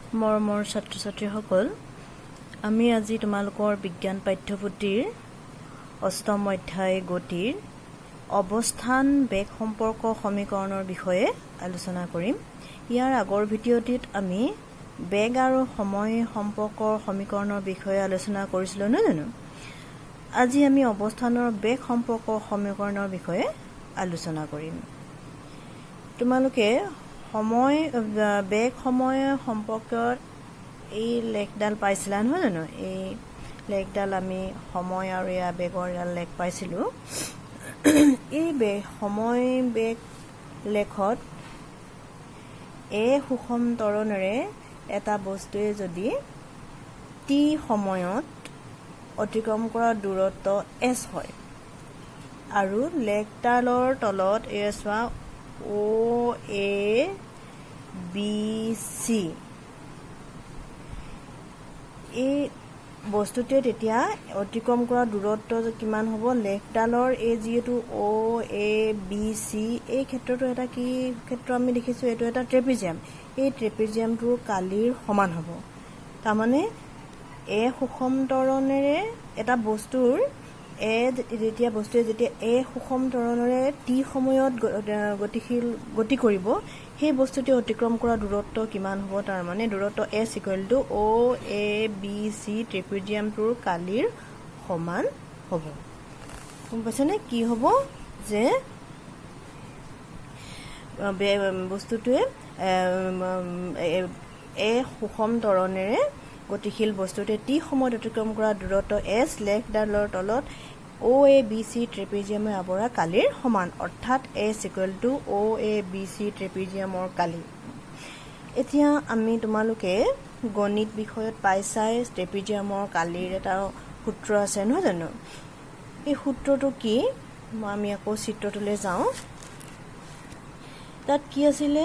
মৰমৰ ছাত্ৰ ছাত্ৰীসকল, আমি আজি তোমালোকৰ বিজ্ঞান পাঠ্যপুথিৰ অষ্টম অধ্যায় গতিৰ অৱস্থান বেগ সম্পৰ্ক সমীকৰণৰ বিষয়ে আলোচনা কৰিম। ইয়াৰ আগৰ ভিডিঅ'টিত আমি বেগ আৰু সময় সম্পৰ্কৰ সমীকৰণৰ বিষয়ে আলোচনা কৰিছিলোঁ, নহয় জানো? আজি আমি অৱস্থানৰ বেগ সম্পৰ্ক সমীকৰণৰ বিষয়ে আলোচনা কৰিম। তোমালোকে সময় বেগ সময় সম্পৰ্কত এই লেখডাল পাইছিলা, নহয় জানো? এই লেখডাল আমি সময় আৰু এয়া বেগৰ এডাল লেখ পাইছিলোঁ। এই বেগ সময় বেগ লেখত এ সুষম ত্বৰণেৰে এটা বস্তুৱে যদি টি সময়ত অতিক্ৰম কৰা দূৰত্ব এছ হয় আৰু লেখডালৰ তলত এয়া চোৱা, অ' এ বি চি, এই বস্তুটোৱে তেতিয়া অতিক্ৰম কৰা দূৰত্ব কিমান হ'ব? লেখডালৰ এই যিহেতু অ' এ বি চি, এই ক্ষেত্ৰটো এটা কি ক্ষেত্ৰ আমি দেখিছোঁ? এইটো এটা ট্ৰেপিজিয়াম। এই ট্ৰেপিজিয়ামটোৰ কালিৰ সমান হ'ব। তাৰমানে এ সুষম ত্বৰণেৰে এটা বস্তুৰ এ যেতিয়া বস্তুৱে যেতিয়া এ সুষম ত্বৰণেৰে টি সময়ত গতিশীল গতি কৰিব, সেই বস্তুটোৱে অতিক্ৰম কৰা দূৰত্ব কিমান হ'ব? তাৰমানে দূৰত্ব S equal to OABC ট্ৰেপিজিয়ামটোৰ কালিৰ সমান হ'ব। গম পাইছেনে? কি হ'ব যে বস্তুটোৱে এ সুষম ত্বৰণেৰে গতিশীল বস্তুটোৱে টি সময়ত অতিক্ৰম কৰা দূৰত্ব এছ লেখডালৰ তলত অ' এ বি চি ট্ৰেপিজিয়ামে আৱৰা কালিৰ সমান, অৰ্থাৎ S equal to OABC ট্ৰেপিজিয়ামৰ কালি। এতিয়া আমি তোমালোকে গণিত বিষয়ত পাইছাই, ট্ৰেপিজিয়ামৰ কালিৰ এটা সূত্ৰ আছে, নহয় জানো? এই সূত্ৰটো কি? মই আমি আকৌ চিত্ৰটোলৈ যাওঁ। তাত কি আছিলে?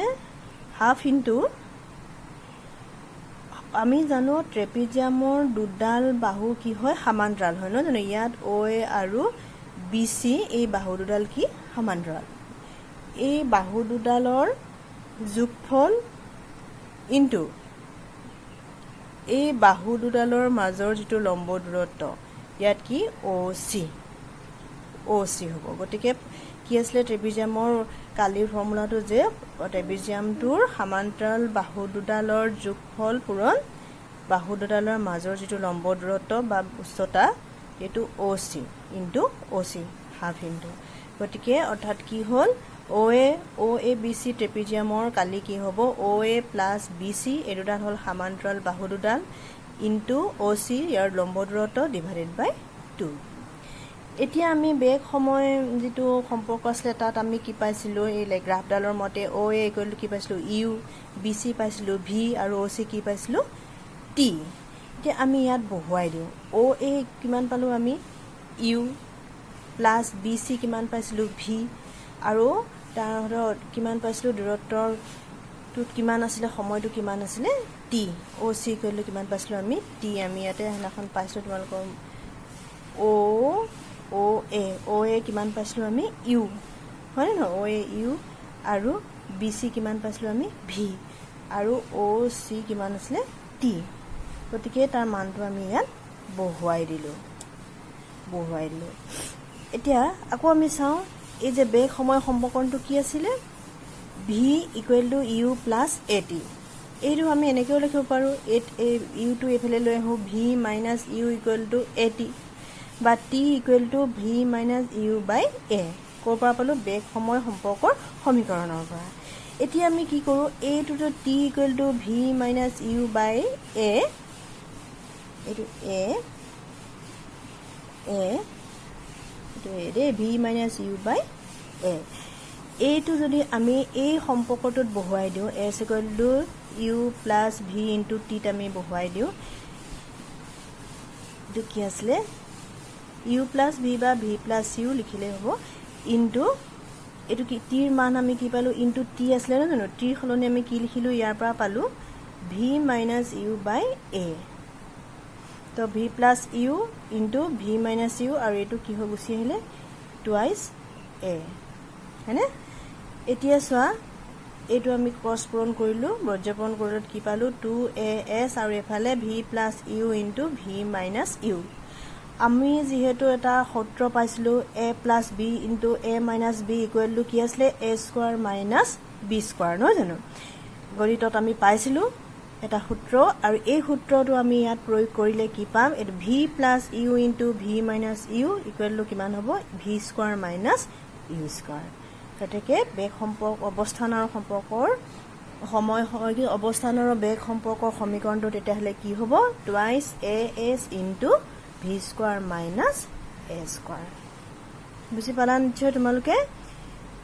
হাফ ইনটু, আমি জানো ট্ৰেপিজিয়ামৰ দুডাল বাহু কি হয়? সামান্তৰাল হয়, নহয় জানো? ইয়াত অ' এ আৰু বি চি, এই বাহু দুডাল কি? সামান্তৰাল। এই বাহু দুডালৰ যোগফল ইনটু এই বাহু দুডালৰ মাজৰ যিটো লম্ব দূৰত্ব, ইয়াত কি? অ' চি, অ' চি হ'ব। গতিকে কি আছিলে ট্ৰেপিজিয়ামৰ কালিৰ ফৰ্মুলাটো যে ট্ৰেপিজিয়ামটোৰ সামান্তৰাল বাহু দুডালৰ যোগফল পূৰণ বাহু দুডালৰ মাজৰ যিটো লম্ব দূৰত্ব বা উচ্চতা, এইটো OC into OC, half into. গতিকে অৰ্থাৎ কি হ'ল? অ' এ বি চি ট্ৰেপিজিয়ামৰ কালি কি হ'ব? OA plus BC, এই দুডাল হ'ল সামান্তৰাল বাহু দুডাল, ইনটু অ' চি, ইয়াৰ লম্ব দূৰত্ব, ডিভাইডেড বাই টু। এতিয়া আমি বেগ সময় যিটো সম্পৰ্ক আছিলে, তাত আমি কি পাইছিলোঁ? এই গ্ৰাফডালৰ মতে অ' এ ইকুৱেল টু কি পাইছিলোঁ? ইউ। বি চি পাইছিলোঁ ভি আৰু অ' চি কি পাইছিলোঁ? টি। এতিয়া আমি ইয়াত বহুৱাই দিওঁ। অ' এ কিমান পালোঁ আমি? ইউ। প্লাছ বি চি কিমান পাইছিলোঁ? ভি। আৰু তাৰ কিমান পাইছিলোঁ? দূৰত্বটোত কিমান আছিলে? সময়টো কিমান আছিলে? T. O' C equal to কিমান পাইছিলোঁ আমি? টি। আমি ইয়াতে সেইদিনাখন পাইছিলোঁ তোমালোকৰ অ' এ কিমান পাইছিলোঁ আমি? ইউ, হয়নে নহয়? অ' এ ইউ আৰু বি চি কিমান পাইছিলোঁ আমি? ভি। আৰু অ' চি কিমান আছিলে? টি। গতিকে তাৰ মানটো আমি ইয়াত বহুৱাই দিলোঁ। এতিয়া আকৌ আমি চাওঁ, এই যে বেগ সময় সম্পৰ্কটো কি আছিলে? V equal to U plus A T। এইটো আমি এনেকৈও লিখিব পাৰোঁ, এই ইউটো এইফালে লৈ আহোঁ, V minus U equal to A T বা T equal to V minus U by A। ক'ৰ পৰা পালোঁ? বেগ সময় সম্পৰ্কৰ সমীকৰণৰ পৰা। এতিয়া আমি কি কৰোঁ? এইটোতো T equal to V minus U by A, এইটো এ এ এইটো এ দেই, V minus U by A। এইটো যদি আমি এই সম্পৰ্কটোত বহুৱাই দিওঁ, S equal to U plus V into টিত আমি বহুৱাই দিওঁ, এইটো কি আছিলে? ইউ প্লাছ ভি বা ভি প্লাছ ইউ লিখিলেই হ'ব। ইনটু এইটো কি? টিৰ মান আমি কি পালোঁ? ইনটু টি আছিলে, নহয় জানো? টিৰ সলনি আমি কি লিখিলোঁ? ইয়াৰ পৰা পালোঁ V minus U by A। তো V plus U into V minus U আৰু এইটো কি হৈ গুচি আহিলে? টুৱাইছ এ, হয়নে? এতিয়া চোৱা, এইটো আমি ক্ৰছ পূৰণ কৰিলোঁ। বজ্ৰপূৰণ কৰিলত কি পালোঁ? টু এ এছ আৰু এইফালে V plus U into V minus U। আমি যিহেতু এটা সূত্ৰ পাইছিলোঁ, A plus B into A minus B equal to কি আছিলে? A square minus B square, নহয় জানো? গণিতত আমি পাইছিলোঁ এটা সূত্ৰ আৰু এই সূত্ৰটো আমি ইয়াত প্ৰয়োগ কৰিলে কি পাম? এইটো V plus U into V minus U equal to কিমান হ'ব? V square minus U square। গতিকে বেগ সম্পৰ্ক, অৱস্থান আৰু সম্পৰ্কৰ সময়, অৱস্থান আৰু বেগ সম্পৰ্কৰ সমীকৰণটো তেতিয়াহ'লে কি হ'ব? Twice A S into V square minus A square। বুজি পালা নিশ্চয় তোমালোকে।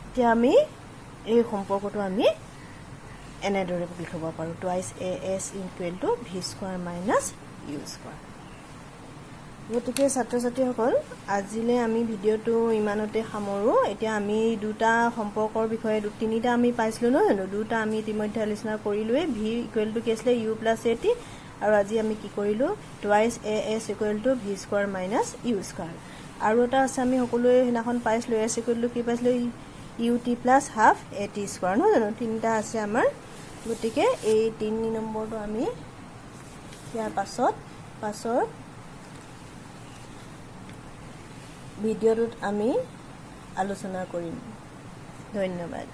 এতিয়া আমি এই সম্পৰ্কটো আমি এনেদৰে লিখিব পাৰোঁ, twice A S equal to V square minus U square। গতিকে ছাত্ৰ ছাত্ৰীসকল, আজিলৈ আমি ভিডিঅ'টো ইমানতে সামৰোঁ। এতিয়া আমি দুটা সম্পৰ্কৰ বিষয়ে, তিনিটা আমি পাইছিলোঁ, নহয় জানো? দুটা আমি ইতিমধ্যে আলোচনা কৰিলোৱেই। ভি ইকুৱেল টু কি আছিলে? ইউ প্লাছ এ টি। আৰু আজি আমি কি কৰিলোঁ? Twice A S equal to V square minus U square। আৰু এটা আছে, আমি সকলোৱে সেইদিনাখন পাইছিলোঁ, এছ ইকুৱেল টু কি পাইছিলোঁ? U T plus half A T square, নহয় জানো? তিনিটা আছে আমাৰ। গতিকে এই 3 নম্বৰটো আমি ইয়াৰ পাছৰ ভিডিঅ'টোত আমি আলোচনা কৰিম। ধন্যবাদ।